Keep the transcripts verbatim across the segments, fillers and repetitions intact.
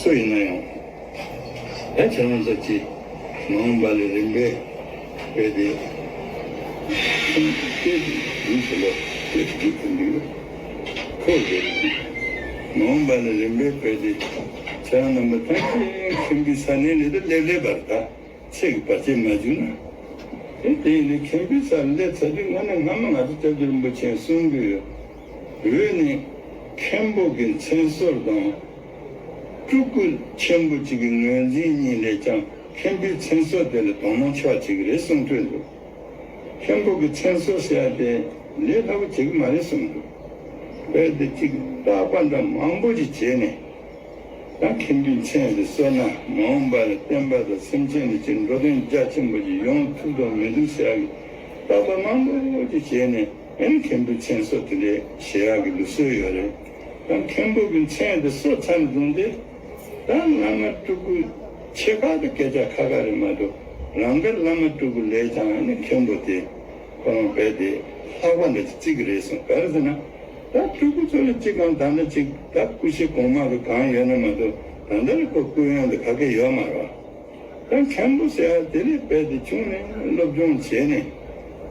སུ་ཡིན་ན་ཡང་། ད་ཁྱེད་རང་ཚོ་གིས་མ་འོངས་པ་ལ་རིམ་པས་སྤེལ་ཏེ། སྐད་འདི་ཚོ་ལ་སྐད་འདི་ཚོ་འདི་ཁོ་དེ། མ་འོངས་པ་ལ་རིམ་པས་སྤེལ་ཏེ། ཁྱེད་རང་རྣམ་པ་ཐམས་ཅད་མཁན་པོའི་ས་གནས་ལ་ད་སླེབས་སླེབས་པར་ད། ཚིག་བར་ཆད་མ་བྱུང་ན། དེ་དེ་ཡིན་ནི་མཁན་པོའི་སར་སླེབས་ཚར་དུས་སྔོན་ནས་སྔ་མ་ང་ཚོ་སྐྱབས་རྗེ་རིན་པོ་ཆེས་གསུང་གི་ཡོད། བོད་ནི་མཁན་པོ་གི་མཚན་གསོལ་དང་། སྤྲུལ་སྐུ་ཆེན་པོ་གཅིག་གི་ངོས་འཛིན་གཉིས་ལས་ཀྱང་མཁན་པོའི་མཚན་གསོལ་དེ་ལ་དོ་སྣང་ཆེ་བ་བྱེད་ཀྱི་རེད་གསུང་ཐོས་འདུག་མཁན་པོ་གི་མཚན་གསོལ་ཟེར་ཡ་དེ་ལས་སླ་པོ་བྱེད་ཀྱི་མ་རེད་གསུང་འདུག་དཔེ་དེ་གཅིག་བརྟག་པ་འདྲ་མང་པོ་ཞིག་བྱས་ནས། ད་མཁན་པོའི་མཚན་དེ་གསོལ་ན་མ་འོངས་པ་ལ་བསྟན་པ་དང་སེམས་ཅན་ལ་ཅིག་འགྲོ་དོན་རྒྱ་ཆེན་པོ་ཞིག་ཡོང་ཐུབ་དང་མི་འདུག་ཟེར་ཡག་གི་བརྟག་པ་མང་པོ་ཅིག་བྱས་ནས། ཨེ་ནི་མཁན་པོའི་མཚན་གསོལ་དེ་འདྲས་བྱེད་ཡག་གི་ལུགས་སྲོལ་ཡོད་རེད། ད་མཁན་པོ་གི་མཚན་དེ་གསོལ་ཚར་ནས་བཟུང་སྟེ། ད་བླ་མ་སྤྲུལ་སྐུ་ཆེ་ཁག་དེ་སྐད་ཆ་ཁ་ཁ་རེད་མ་གཏོགས། རང་དགར་བླ་མ་སྤྲུལ་སྐུ་ལས་ཀྱང་ཨེ་ནི་མཁན་པོ་དེ། ཁོ་རང་རྦད་དེ་ལྷག་པ་འདྲ་ཅིག་བརྩི་གི་རེད་གསུངས། ག་རེ་ཟེར་ན། ད་སྤྲུལ་སྐུ་ཚོ་ལ་གཅིག་གམ་ད་ལྟ་གཅིག་ད་སྐུ་ཞབས་གོང་མ་གི་གང་ཡོད་ན་མ་གཏོགས། ད་ལྟ་ལ་ཁོ་སྐུ་ཡོན་དེ་ག་གེ་ཡོད་མ་རེད་བ། ད་མཁན་པོ་ཟེར་ཡ་དེ་ལས་རྦད་དེ་ཆུང་ནས་སློབ་སྦྱོང་བྱས་ནས།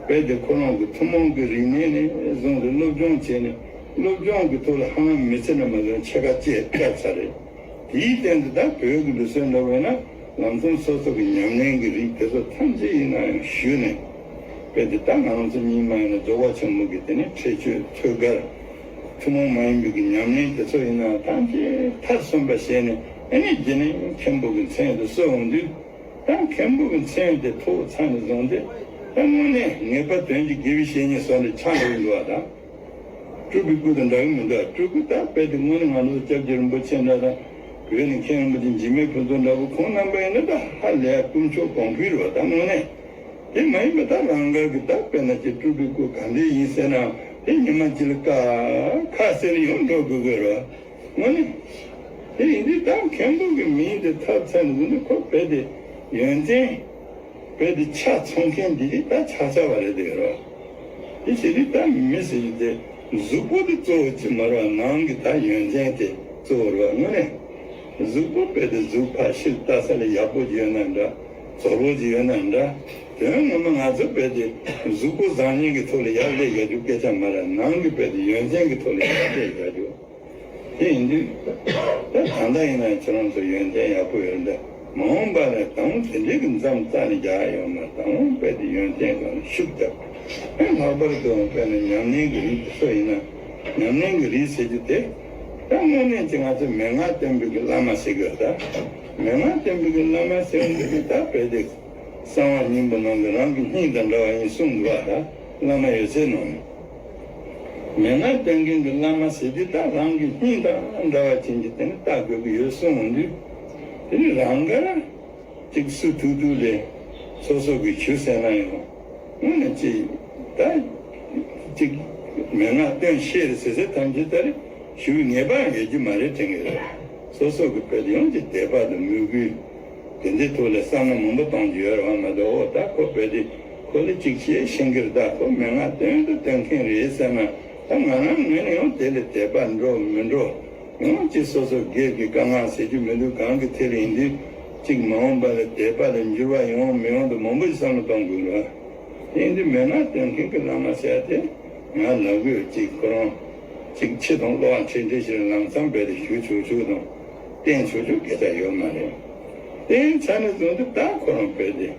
རྦད་དེ་ཁོ་རང་གི་ཐུན་མོང་གི་རིག་གནས་ནས་བཟུང་སྟེ་སློབ་སྦྱོང་བྱས་ནས། སློབ་སྦྱོང་གི་ཐོག་ལ་ཧ་ལམ་མི་ཚེ་ནང་མ་གཏོགས་ཕྱེད་ཀ་བཅད་བཅད་ཚར་རེད། དེའི་སྟེང་དུ་ད་བོད་ཀྱི་ལུགས་སྲོལ་འདྲ་བས་ན། ལམ་སང་སོ་སོ་གི་ཉམས་ལེན་གྱི་རིགས་དེ་ཚོ་ཐམས་ཅད་ཡིན་ན་ཡང་ཞུས་ནས། རྦད་དེ་ད་ང་རང་ཚོ་གཉིས་མ་ཡིན་ན་རྫོགས་པ་ཆེན་པོ་གི་དེ་ནས་ཁྲེགས་ཆོད་ཐོད་རྒལ། ཐུན་མོང་མ་ཡིན་པའི་གི་ཉམས་ལེན་དེ་ཚོ་ཡིན་ན་ཐམས་ཅད་མཐར་སོན་པ་བྱས་ནས། ཨ་ནི་རྗེས་ནས་མཁན་པོ་གི་མཚན་དུ་གསོལ་འོང་དུས། ད་མཁན་པོ་གི་མཚན་དེ་ཐོབ་ཚར་ནས་བཟུང་སྟེ། ད་དངོས་གནས་ངེས་པར་དོན་གྱི་དགེ་བའི་བཤེས་གཉེན་སོགས་ལ་ཆགས་འགྲོ་གི་འདུག་བ་དང་། སྤྲུལ་པའི་སྐུ་དང་འདྲ་གི་མི་འདུག་སྤྲུལ་སྐུ་ད་རྦད་དེ་དངོས་གནས་ང་ཚོ་སྐྱབས་རྗེ་རིན་པོ་ཆེ་འདྲ་དང་། བོད་ནས་མཁན་རིན་པོ་ཆེ་འཇིགས་མེད་ཕུན་ཚོགས་འདྲ་བོ་ཁོང་རྣམ་པ་ཡིན་ན་ད་ཧ་ལས་དཀོན་མཆོག་གོང་འཕེལ་རེད་བ། ད་དངོས་གནས་དེ་མ་ཡིན་པ་ད་རང་དགར་གྱི་ད་དཔེར་ན་ཅིག་སྤྲུལ་པའི་སྐུ་ག་འདྲས་ཡིན་ཟེར་ན། དེ་ཉི་མ་གཅིག་ལ་ཀ་ཁ་ཟེར་ཡོང་འགྲོ་དགོས་དགོས་རེད་བ། དངོས་གནས། དེ་ཡིན་དུས་ད་མཁན་པོ་གི་མིང་དེ་ཐོབ་ཚར་ནས་བཟུང་སྟེ་ཁོ་རྦད་དེ་ཡོན་ཏན། རྦད་དེ་ཆ་ཚང་མཁན་འདི་དེ་ད་ཆགས་ཆགས་པ་རེད་དེ་རོ། དེ་བྱེད་དུས་ད་མི་ཟེར་རྒྱུ་དེ་གཟུགས་པོ་དེ་གཙོ་བོ་ཅིག་མ་རེད་བ། ནང་གི་ད་ཡོན་ཏན་དེ་གཙོ་བོ་རེད་བ། དངོས་གནས་གཟུགས་པོ་རྦད་དེ་གཟུགས་ཕར་ཕྱིར་ལྟ་ས་ལ་ཡག་པོ་ཅིག་ཡོད་ན་འདྲ། རྫོབ་པོ་ཅིག་ཡོད་ན་འདྲ། དོན་ངོ་མ་ང་ཚོ་རྦད་དེ་གཟུགས་པོ་བཟང་ངན་གྱི་ཐོག་ལ་ཡར་སླེབས་ཡོད་རྒྱུ་སྐད་ཆ་མ་རེད། ནང་གི་རྦད་དེ་ཡོན་ཏན་གྱི་ཐོག་ལ་ཡར་སླེབས་ཡོད་རྒྱུ། དེ་ཡིན་དུས། ད་ད་ལྟ་ཡིན་ན་ཁྱེད་རང་ཚོ་ཡོན་ཏན་ཡག་པོ་ཡོད་འདྲ། མ་འོངས་པ་ལ་དང་དེ་འདྲའི་གི་མཚམས་རྩ་ནས་རྒྱག་ཡ་ཡོད་མ་རེད། དང་རྦད་དེ་ཡོན་ཏན་སྒང་ལ་ཤུགས་རྒྱབ། ཨེ་ལྷག་པར་དུ་དཔེར་ན་ཉམས་ལེན་གྱི་རིགས་དེ་ཚོ་ཡིན་ན། ཉམས་ལེན་གྱི་རིགས་ཟེར་རྒྱུ་དེ། ད་དངོས་གནས་ཀྱི་ང་ཚོ་མན་ངག་སྟོན་པའི་གི་བླ་མ་ཟེར་དགོས་ད། མན་ངག་སྟོན་པའི་གི་བླ་མ་ཟེར་བ་འདི་གི་ད་རྦད་དེ། གསང་བ་སྙིང་པོ་ནང་གི་རང་གི་སྙིང་དང་འདྲ་བ་ཡིན་གསུངས་འདུག་བ་ད། བླ་མ་ཡོད་ཚད་ནང་ནས། མན་ངག་སྟོན་མཁན་གྱི་བླ་མ་ཟེར་དུས་ད་རང་གི་སྙིང་དང་འདྲ་བ་ཅན་གྱི་དེ་ནི་ལྟ་དགོས་ཀྱི་ཡོད་གསུངས་འོང་དུས། དེ་ནི་རང་དགར་ཅིག་སུ་ཐུག་ཐུག་ལས་སོ་སོ་གི་ཞུ་ཟེར་ན་ཡང་། དངོས་གནས་ཅིག་ད་ཅིག་མན་ངག་སྟོན་ཤེས་རེད་ཟེར་ཟེར་ཐམས་ཅད་ད་རེ་ཞུ་བའི་ངེས་པ་ཡང་ཡོད་ཀྱི་མ་རེད་དྲན་གྱི་རེད། སོ་སོ་གི་དཔེ་དེ་ཡང་ཅིག་དད་པ་དང་མོས་གུས། དེ་འདྲའི་ཐོག་ལ་བསམ་བློ་མང་པོ་གཏོང་རྒྱུ་ཡོད་རེད་བ་མ་གཏོགས། འོ་ད་ཁོ་རྦད་དེ་ཁོ་ལ་གཅིག་བྱས་ཤེས་ཀྱི་རེད། ད་ཁོ་མན་ངག་སྟོན་དུ་སྟོན་མཁན་རེད་ཟེར་ན། ད་ང་རང་ངོས་ནས་ཡང་དེ་ལ་དད་པ་འགྲོ་མི་འགྲོ། ཡང་གཅིག་སོ་སོ་སྒེར་གྱི་དཀའ་ངལ་ཟེར་རྒྱུ་མི་འདུག་གང་གི་ཐད་ལ་ཡིན་དུས། གཅིག་མ་འོངས་པ་ལ་དད་པ་ལ་འགྱུར་བ་ཡོང་མི་ཡོང་དུ་མང་པོ་ཞིག་བསམ་བློ་གཏོང་དགོས་རེད་བ། དེ་ཡིན་དུས་མན་ངག་སྟོན་མཁན་གྱི་བླ་མ་ཟེར་ཡ་དེ། ང་ལབ་དགོས་གཅིག་ཁོ་རང་། གཅིག་ཕྱི་དང་བློ་བ་འཕྲལ་འཕྲལ་ཞིག་ལམ་སང་རྦད་དེ་ཞུ་ཆོག་ཆོག་དང་། བསྟན་ཆོག་ཆོག་སྐད་ཆ་ཡོད་མ་རེད། བསྟན་ཚར་ནས་བཟུང་སྟེ་ད་ཁོ་རང་རྦད་དེ།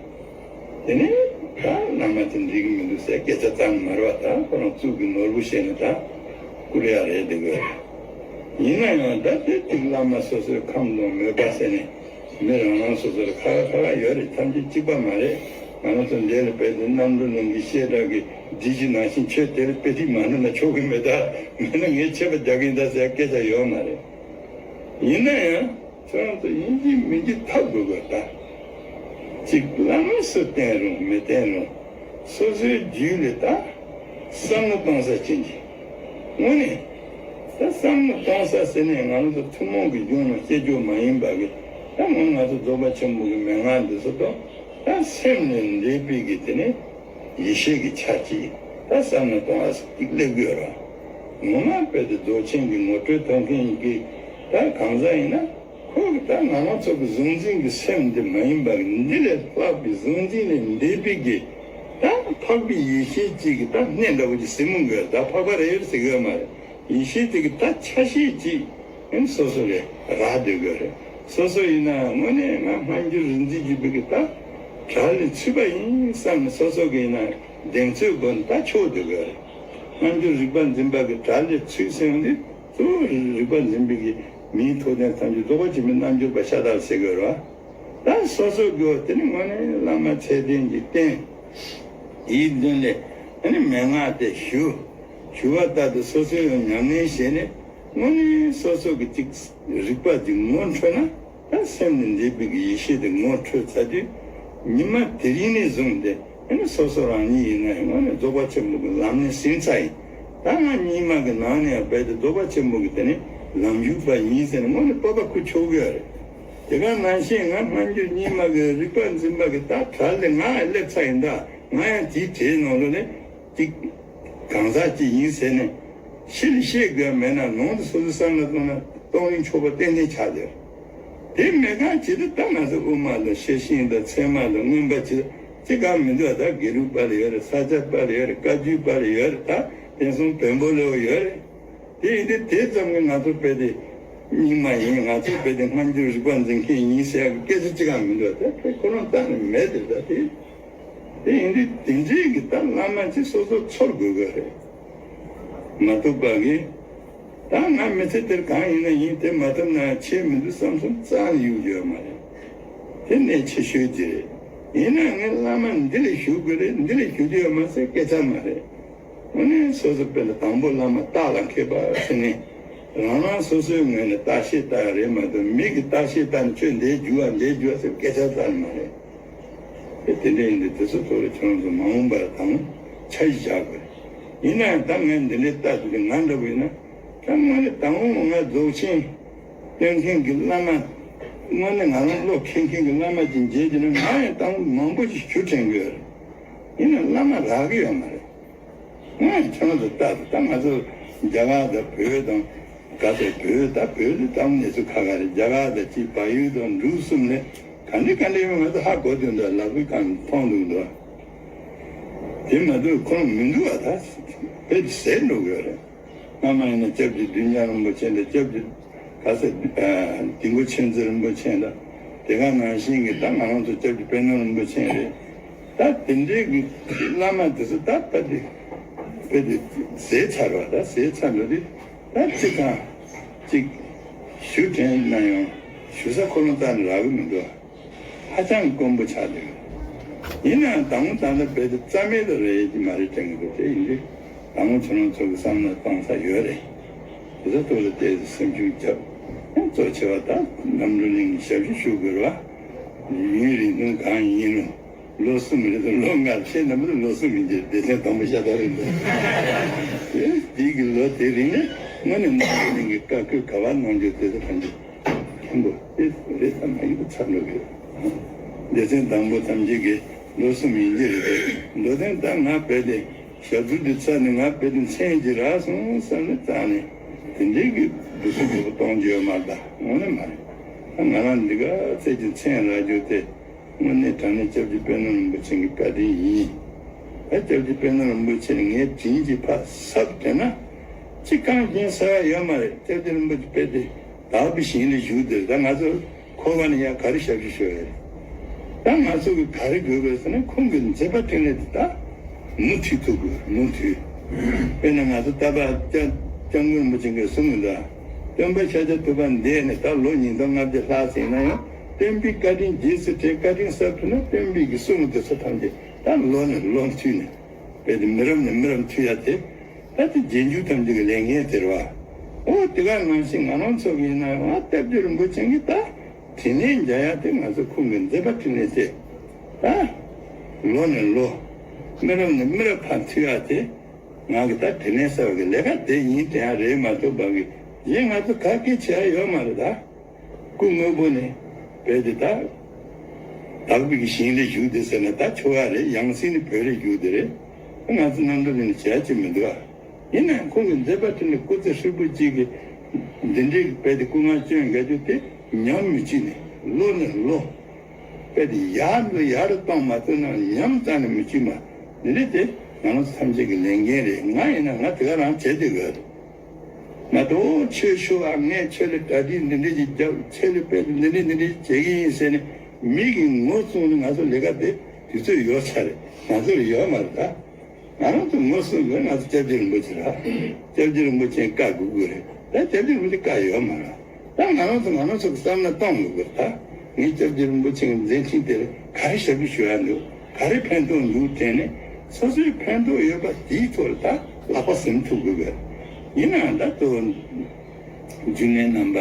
དེ་ནས་ད་བླ་མ་དེ་འགྲིག་གི་མི་འདུག་ཟེར་སྐད་ཆ་ཙམ་མ་རེད་བ། ད་ཁོ་རང་གཙུག་གི་ནོར་བུ་བཤད་ནས་ད་བཀུར་ཡ་རེད་དེ་དགོས་རེད། ཡིན་ན་ཡང་ད་དེ་གཅིག་བླ་མ་སོ་སོའི་ཁམས་དང་མོས་པ་ཟེར་ནས། མི་རང་རང་སོ་སོར་ཁ་ཁ་ཁ་ཁ་ཡོད་རེད། ཐམས་ཅད་གཅིག་པ་མ་རེད། ང་རང་ཚོ་འདིར་རྦད་དེ་གནམ་གྲུ་ནང་གི་བཤད་གྲྭ་གི་སྒྲིག་གཞི་ནང་བཞིན་ཁྱོད་དེར་དཔེ་ཁྲིད་མ་འགྲོ་ན་ཆོག་གི་མེད་ད། མེད་ན་ངས་ཆད་པ་རྒྱག་གི་ཡིན་ད་ཟེར་སྐད་ཆ་ཡོད་མ་རེད། ཡིན་ན་ཡང་ཁྱོད་རང་ཚོ་ཡིན་གཅིག་མིན་གཅིག་ཐབས་དགོས་དགོས་ད། གཅིག་བླ་མ་སུ་བསྟེན་རུང་མི་བསྟེན་རུང་སོ་སོའི་རྒྱུད་ལ་ད། བསམ་བློ་གཏོང་ས་ཅན་གྱི། དངོས་གནས། ད་བསམ་བློ་གཏོང་ས་ཟེར་ནས་ང་རང་ཚོ་ཐུན་མོང་གི་གཞུང་ནང་སྐྱེ་རྒྱུ་མ་ཡིན་པ་གི། ད་ངོ་ང་ཚོ་རྫོགས་པ་ཆེན་པོ་གི་མན་ངག་འདི་ཚོ་དང་། ད་སེམས་ནས་འདས་པའི་གི་དེ་ནས་ཡེ་ཤེས་ཀྱི་ཆ་གཅིག་ད་བསམ་བློ་གཏོང་བ་ཞིག་སླེབས་དགོས་ར། ངོ་མ་དཔེ་དེ་རྫོགས་ཆེན་གྱི་ངོ་སྤྲོད་ཐོབ་མཁན་གྱི་ད་གང་ཟག་ཡིན་ན། ཁོ་གི་ ད་ང་རང་ཚོ་གི་གཟུང་འཛིན་གྱི་སེམས་འདི་མ་ཡིན་པ་གི་འདི་ལས་ལྷག་པའི་གཟུང་འཛིན་ལས་འདས་པའི་གི་ད་འཕགས་པའི་ཡེ་ཤེས་གཅིག་གི་ད་གནས་འདྲ་བོ་ཅིག་ཟེར་མི་དགོས། ད་འཕགས་པ་རེད་ཟེར་གི་ཡོད་མ་རེད། ཡེ་ཤེས་དེ་གི་ད་ཆ་ཤས་ཅིག་ཨེ་སོ་སོ་ལས་རག་སྡོད་དགོས་རེད། སོ་སོ་ཡིན་ན་དངོས་གནས་ང་སྔ་འགྱུར་རིག་འཛིན་བརྒྱུད་པའི་གི་ད་གྲལ་ལས་ཚུད་པ་ཡིན་བསམ་ནས་སོ་སོ་གི་ཡིན་ན་གདེང་ཚོད་སྒོ་ནས་ད་ཆོག་སྡོད་དགོས་རེད། སྔ་འགྱུར་རིག་པ་འཛིན་པ་གི་གྲལ་ལས་ཚུད་ཟེར་ཡོང་དུས། གཙོ་བོ་རིག་པ་འཛིན་པའི་གི་མིའི་ཐོབ་ལྡན་ཐམས་ཅད་རྫོགས་པ་ཆེན་པོའི་རྣལ་འབྱོར་པ་ཤ་སྟག་ཟེར་དགོས་རེད་བ། ད་སོ་སོ་དགོས་དེ་ནི་དངོས་གནས་བླ་མ་ཚད་ལྡན་གྱི་རྟེན་ཡིད་འདོན་ལས་ཨ་ནི་མན་ངག་དེ་ཞུ། ཞུ་བ་ལྟར་དུ་སོ་སོའི་ཉམས་ལེན་བྱས་ནས་དངོས་གནས་སོ་སོ་གི་ཅིག་རིག་པ་ཅིག་ངོ་འཕྲོད་ན། ད་སེམས་ནི་འདས་པའི་གི་ཡེ་ཤེས་དེ་ངོ་འཕྲོད་ཚར་དུས། ཉི་མ་དེ་རིང་ནས་བཟུང་སྟེ་ཨ་ནི་སོ་སོ་རང་ཉིད་ཡིན་ན་ཡང་དངོས་གནས་རྫོགས་པ་ཆེན་པོ་གི་ལམ་སྣེ་ཟིན་ཚར་ཡིན། ད་ང་སྙིགས་མ་གི་ནང་ནས་ཡང་རྦད་དེ་རྫོགས་པ་ཆེན་པོ་གི་དེ་ནི་ལམ་ཞུགས་པ་ཡིན་ཟེར་ནས་དངོས་གནས་སྤོབས་པ་ཁུར་ཆོག་གི་ཡོད་རེད། དེ་ག་ནང་བཞིན་ང་སྔ་འགྱུར་རྙིང་མ་གི་རིག་པ་འཛིན་པ་གི་ད་གྲལ་ལས་ང་སླེབས་ཚར་ཡིན། ད་ང་ཡང་དེའི་གྲས་ནང་ལོགས་ནས་ཅིག་གང་ཟག་ཅིག་ཡིན་ཟེར་ནས་ཕྱི་ལ་བཤད་དགོས་མེད་ན། ནང་དུ་སོ་སོའི་བསམ་བློ་གཏོང་ན་གཏོང་རིན་ཆོག་པ་ཏན་ཏན་ཆགས་ཡོད། དེ་མེད་གང་ཅི་ལ་ད་ང་ཚོ་དབུ་མ་དང་ཤེར་ཕྱིན་དང་ཚད་མ་དང་མངོན་པ་ཅི་ཅི་གང་མི་འདུག་ད་དགེ་ལུགས་པ་ལ་ཡོད་རེད། ས་སྐྱ་པ་ལ་ཡོད་རེད། བཀའ་བརྒྱུད་པ་ལ་ཡོད་རེད། ད་དེང་སང་བོན་པོ་ལ་ཡོད་རེད། དེ་ཡིན་དུས་དེ་ཙམ་གྱིས་ང་ཚོ་དཔེ་དེ་རྙིང་མ་ཡིན། ང་ཚོ་དཔེ་དེ་སྔ་འགྱུར་རིག་པ་འཛིན་མཁན་ཡིན་ཟེར་ཡག་གི་སྐད་ཆ་ཅི་གང་མི་འདུག་ད་དེ་ཁོ་རང་རྩ་ནས་མེད་དེ། ད་དེ་དེ་ཡིན་དུས་དེ་འདྲའི་གི་ད་བླ་མ་ཅིག་སོ་སོ་ཚོར་དགོས་དགོས་རེད། མ་ཐུབ་པ་གི། ད་ང་མི་ཚེ་འདིར་གང་ཡིན་ན་ཡིན། དེ་མ་ཐུབ་ན་ཆེས་མི་འདུག་བསམ་བསམ་རྩ་ནས་ཡོང་རྒྱུ་ཡོད་མ་རེད། དེ་གནད་ཆེ་ཤོས་ཅིག་རེད། ཡིན་ན་ངས་བླ་མ་འདི་ལས་ཞུ་དགོས་རེད། འདི་ལས་ཞུ་རྒྱུ་ཡོད་མ་ཟེར་སྐད་ཆ་མ་རེད། དངོས་གནས་སོ་སོ་དཔེ་ལ་དང་པོ་བླ་མ་རྟགས་ལ་མཁས་པ་ཟེར་ནས་རང་རང་སོ་སོའི་ངོས་ནས་བརྟག་ཤེས་བལྟ་ཡ་རེད་མ་གཏོགས་མི་གི་བརྟག་ཤེས་བལྟ་ནས་ཁྱོད་འདིར་རྒྱུགས་ཨ་འདིར་རྒྱུགས་ཨ་ཟེར་སྐད་ཆ་རྩ་ནས་མ་རེད། དེ་དེ་འདྲ་ཡིན་དུས་དེ་ཚོ་ཐོག་ལ་ཁྱོད་རང་ཚོ་མ་འོངས་པར་དང་འཆར་གཞི་བཞག་དགོས། ཡིན་ན་ཡང་ད་ངས་འདི་འདྲའི་ལྟ་དུས་ང་འདྲ་བོ་ཡིན་ན། ད་དངོས་གནས་དང་པོ་ང་རྫོགས་ཆེན་སྟོན་མཁན་གྱི་བླ་མ། དངོས་གནས་ང་རང་བློ་ཁེངས་མཁན་གྱི་བླ་མ་ཅིག་མཇལ་རྒྱུ་ན་ང་ཡང་དང་པོ་མང་པོ་ཞིག་ཞུ་དྲན་གྱི་ཡོད་རེད། ཡིན་ན་བླ་མ་རག་གི་ཡོད་མ་རེད། ང་ཡང་ཁྱོད་རང་ཚོ་ལྟ་དུས་ད་ང་ཚོ་རྒྱ་གར་དང་བོད་དང་། ག་ཚོད་བོད་ད་བོད་ལ་གཏམ་གནས་ཚུལ་ཁ་ཁ་རེད། རྒྱ་གར་དང་ཅིག་བལ་ཡུལ་དང་འབྲུག་གསུམ་ལས་ག་འདྲ་ག་འདྲ་ཡོད་ང་ཚོ་ཧ་གོ་དུས་འདྲ་ལབ་གི་གང་མཐོང་འདུག་འདུག་དེ་མ་གཏོགས་ཁོང་མི་འདུག་བ། ད་དཔེ་ཟད་འགྲོ་གི་ཡོད་རེད། སྔ་མ་ཡིན་ན་སྐྱབས་རྗེ་བདུད་འཇོམས་རིན་པོ་ཆེ་འདྲ། སྐྱབས་རྗེ་ག་ཚོད་དིལ་མགོ་མཁྱེན་བརྩེ་རིན་པོ་ཆེ་འདྲ། དེ་ག་ནང་བཞིན་གྱི་ད་ང་རང་ཚོ་སྐྱབས་རྗེ་དཔལ་ནོར་རིན་པོ་ཆེ་རེད། ད་དེ་འདྲའི་གི་བླ་མ་དེ་ཚོ་ད་ད་དེ་དཔེ་དེ་ཟད་ཚར་བ། ད་ཟད་ཚར་འགྲོ་དུས། ད་གཅིག་དང་གཅིག་ཞུ་དྲན་ན་ཡང་ཞུ་ས་ཁོ་རང་རྩ་ནས་རག་གི་མི་འདུག་ཧ་ཅང་དཀོན་པོ་ཆགས་འདུག་ཡིན་ནའང་དང་པོ་ད་ལྟ་རྦད་དེ་རྩ་མེད་དུ་རེད་ཀྱི་མ་རེད་དྲན་གྱི་འདུག་དེ་ཡིན་དུས་དང་པོ་ཁྱོད་རང་ཚོ་གི་བསམ་བློ་གཏོང་ས་ཡོད་རེད། དེ་ཚོ་ཐོག་ལ་བལྟས་ཏེ་སེམས་ཤུགས་བརྒྱབ། གཙོ་ཆེ་བ་ད་རྣམ་གྲོལ་གླིང་གི་ཞབས་ཞུ་ཞུ་དགོས་རེད་བ། ཡུན་རིང་ཐུང་གང་ཡིན་རུང་། ལོ་གསུམ་རེད་དང་ལོ་ལྔ་རེད། ཁྱེད་རྣམ་པ་ཚོ་ལོ་གསུམ་ཡིན་གྱི་སྡེ་ཚན་དང་པོ་ཤ་སྟག་རེད་འདུག་དེ་དེའི་གི་ལོ་དེ་རིང་ནས་དངོས་གནས་རྣམ་གྲོལ་གླིང་གི་བཀའ་བཀོད་ག་པར་གནང་རྒྱུ་དེ་ཚོ་གང་ཅི་མཁན་པོ་དེ་རེད་དམ་མ་ཡིན་པ་ཚར་འགྲོ་གི་རེད། སྡེ་ཚན་དང་པོ་ཐམས་ཅད་ཀྱི་ལོ་གསུམ་ཡིན་གྱི་རེད་དེ། མདོ་དོན་ད་ང་རྦད་དེ་ཞབས་ཞུ་འདི་ཚར་ནས་ང་རྦད་དེ་མཚན་ཅིག་རག་སོང་བསམ་ནས་རྩ་ནས་དེ་འདྲའི་གི་སྡུག་སུ་སྡུག་པོ་གཏོང་རྒྱུ་ཡོད་མ་རེད། ད་དངོས་གནས་མ་རེད། ད་ང་རང་འདི་ག་ཚད་ཀྱི་མཚན་རག་རྒྱུ་དེ། དངོས་གནས་དྲང་གནས་སྐྱབས་རྗེ་དཔལ་ནོར་རིན་པོ་ཆེ་གི་བཀའ་དྲིན་ཡིན། ད་སྐྱབས་རྗེ་དཔལ་ནོར་རིན་པོ་ཆེ་ནས་ངའི་དྲིན་གྱིས་ཕར་གསབ་དེ་ན། ཅི་གང་ཡིན་ཟེར་ཡ་ཡོད་མ་རེད། སྐྱབས་རྗེ་རིན་པོ་ཆེ་དཔེ་དེ་དག་པའི་ཞིང་ལ་བཞུགས་དེ་ད་ང་ཚོ་འཁོར་བ་ནས་ཡ་ག་རེ་ཞབས་ཞུ་ཞུ་ཡ་རེད། ད་ང་ཚོ་གི་ག་རེ་དགོས་དགོས་ཟེར་ན་ཁོང་གི་མཛད་པ་འཕྲིན་ལས་དེ་ད་མུ་མཐུད་ཐུབ་དགོས། མུ་མཐུད། དཔེར་ན་ང་ཚོ་ད་བར་སྐྱབས་སྐྱབས་མགོན་རིན་པོ་ཆེ་གིས་གསུངས་ཡོད་ད། སྟོན་པ་ཤཱཀྱ་ཐུབ་པ་འདས་ནས་ད་ལོ་ཉིས་སྟོང་ལྔ་བརྒྱ་ལྷག་ཙམ་ཡིན་ན་ཡང་། སྟོན་པའི་བཀའ་དྲིན་རྗེས་སུ་དྲན། བཀའ་དྲིན་གསབ་ཐུབ་ན་སྟོན་པའི་གི་གསུང་དེ་ཚོ་ཐམས་ཅད་ད་ལོ་ནས་ལོ་མཐུད་ནས་དཔེ་དེ་མི་རབས་ནས་མི་རབས་མཐུད་ཡ་དེ་ད་དེ་རྗེས་འཇུག་ཐམས་ཅད་ཀྱི་ལས་འགན་དེ་རེད་བ། ཨོ་དེ་ག་ནང་བཞིན་ང་རང་ཚོ་གི་ཡིན་ན་ཡང་སྐྱབས་རྗེ་རིན་པོ་ཆེ་གིས་ད་དྲིན་ལན་འཇལ་ཡ་དེ་ང་ཚོ་ཁོང་གི་མཛད་པ་འཕྲིན་ལས་དེ་ད་ལོ་ནས་ལོ་མི་རབས་ནས་མི་རབས་བར་མཐུད་ཡ་དེ། ང་གི་ད་དྲིན་ལན་གསབ་ཀྱི་ལས་ཀ་དེ་ཡིན་དྲན་ཡ་རེད་མ་གཏོགས་པ་གི་གཞན་ང་ཚོ་ག་གེ་བྱེད་ཡ་ཡོད་མ་རེད་ད། སྐུ་དངོས་པོ་ནས་བལྟས་ཏེ་ད་དག་པའི་གི་ཞིང་ལ་བཞུགས་ཏེ་ཟེར་ན་ད་ཆོག་ཡ་རེད། ཡང་སྲིད་ནི་བོད་ལ་བཞུགས་ཏེ་རེད། ང་ཚོ་རྣམ་གྲོལ་གླིང་ལ་བྱེད་ཡ་ཅིག་མི་འདུག་ཨ། ཡིན་ནའང་ཁོང་གི་མཛད་པ་འཕྲིན་ལས་སྐུ་ཚེ་ཧྲིལ་པོ་གཅིག་གི་འདི་འདྲའི་བལྟས་ཏེ་སྐུ་ངལ་སྐྱོན་འགལ་རྒྱུ་དེ། ཉམས་མི་བྱེད་ནས་བློ་ནས་བློ། དཔེ་དེ་ཡར་ལ་ཡར་གཏོང་མ་ཐུབ་ན་ཉམས་རྩ་ནས་མི་བྱེད་མ། འདི་འདྲ་དེ་ང་རང་ཚོ་ཐམས་ཅད་ཀྱི་ལས་འགན་རེད། ང་ཡིན་ན་ང་དེ་ག་རང་བྱེད་བསྡད་དགོས། ང་དོ་ཆོས་ཞུ་བ་ངས་ཆོས་ལ་གྲ་སྒྲིག་འདི་འདྲ་ཞིག་བརྒྱབ། ཆོས་ལ་དཔེ་འདི་འདྲ་འདི་འདྲ་ཞིག་བྱེད་ཀྱི་ཡིན་ཟེར་ནས་མི་གིས་ངོ་བཙུགས་ནས་ང་ཚོ་ལས་ཀ་དེ་དུས་ཚོད་ཡོད་ཚར་རེད། ང་ཚོར་ཡོད་མ་རེད་ད། ང་རང་ཚོ་ངོ་སྲུང་དགོས། ང་ཚོ་སྐྱབས་རྗེ་རིན་པོ་ཆེ་ར། སྐྱབས་རྗེ་རིན་པོ་ཆེ་བཀའ་དགོས་དགོས་རེད། ད་སྐྱབས་རྗེ་རིན་པོ་ཆེ་བཀའ་ཡོད་མ་རེད། ད་ང་རང་ཚོ་ང་རང་ཚོ་གི་བསམ་བློ་གཏོང་དགོས་དགོས་ད། ངས་སྐྱབས་རྗེ་རིན་པོ་ཆེ་གི་མཛད་འཕྲིན་དེར་ག་རེ་ཞབས་ཞུ་ཞུ་ཡ་འདུག་ག་རེ་ཕན་ཐོགས་འདུག་དྲན་ནས་སོ་སོའི་ཕན་ཐོགས་ཡོད་པ་དེའི་ཐོག་ལ་ད་ལག་པ་ཟིན་ཐུབ་དགོས་དགོས། ཡིན་ནའང་ད་གཙོ་བོ་རྒྱུན་ལས་རྣམ་པ།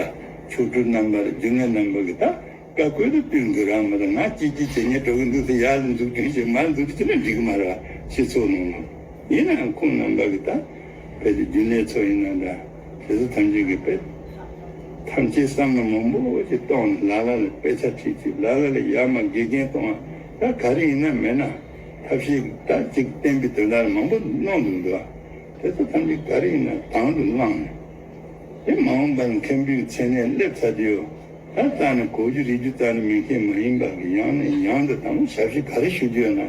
མཆོག་སྤྲུལ་རྣམ་པ། རྒྱུན་ལས་རྣམ་པ་གི་ད། བཀའ་བཀོད་དུ་བསྟུན་དགོས་རང་མ་གཏོགས་ང་གཅིག་གིས་བྱེད་ཉན་འགྲོ་གི་འདུག་ཟེར་ཡར་ལ་འཛུགས་སྐྲུན་བྱེད་མར་འཛུགས་སྐྲུན་བྱེད་ན་འགྲིག་གི་མ་རེད་བ། སྤྱི་ཚོགས་ནང་ལ། ཡིན་ནའང་ཁོང་རྣམ་པ་གི་ད་ཕལ་ཆེར་རྒྱུན་ལས་ཚོ་ཡིན་ན་འདྲ། དེ་ཚོ་ཐམས་ཅད་ཀྱི་དཔེ་ཐམས་ཅད་བསམ་བློ་མང་པོ་ཅིག་གཏོང་ནས་ལ་ལ་ལ་དཔེ་ཆ་ཁྲིད་ཅིག་ལ་ལ་ལ་ཡར་མར་དགེ་རྒན་གཏོང་བ། ད་ག་རེ་ཡིན་ན་མེད་ན་ཐབས་ཤེས་ད་ཅིག་བསྟན་པའི་དོན་དག་མང་པོ་གནང་འདུག་འདུག་བ། དེ་ཚོ་ཐམས་ཅད་ག་རེ་ཡིན་ན་དང་དུ་བླངས་ནས། དེ་མ་འོངས་པར་མཁན་པོའི་མཚན་གནས་སླེབས་ཚར་དུས། ད་ལྟ་ནས་གོ་རྒྱུ་རིག་རྒྱུ་རྩ་ནས་མེད་མཁན་མ་ཡིན་པ་གི་ཡང་ནས་ཡང་དུ་དང་ཞབས་ཕྱི་ག་རེ་ཞུ་རྒྱུ་ཡོད་ན་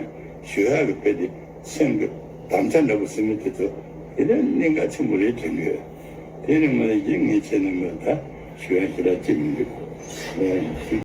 ཞུ་ཡག་གི་དཔེ་དེ་སེམས་ཀྱི་དམ་བཅའ་འདྲ་པོ་ཟིན་ནས་དེ་ཚོ་དེ་ལས་གནད་འགག་ཆེན་པོ་རེད་དྲན་གི་ཡོད། དེ་རིང་མ་ལས་ཀྱི་ངས་ཁྱེད་རྣམ་པར་ད་ཞུ་ཡག་ཞུ་རག་ཅིག་མི་འདུག་ཞུ་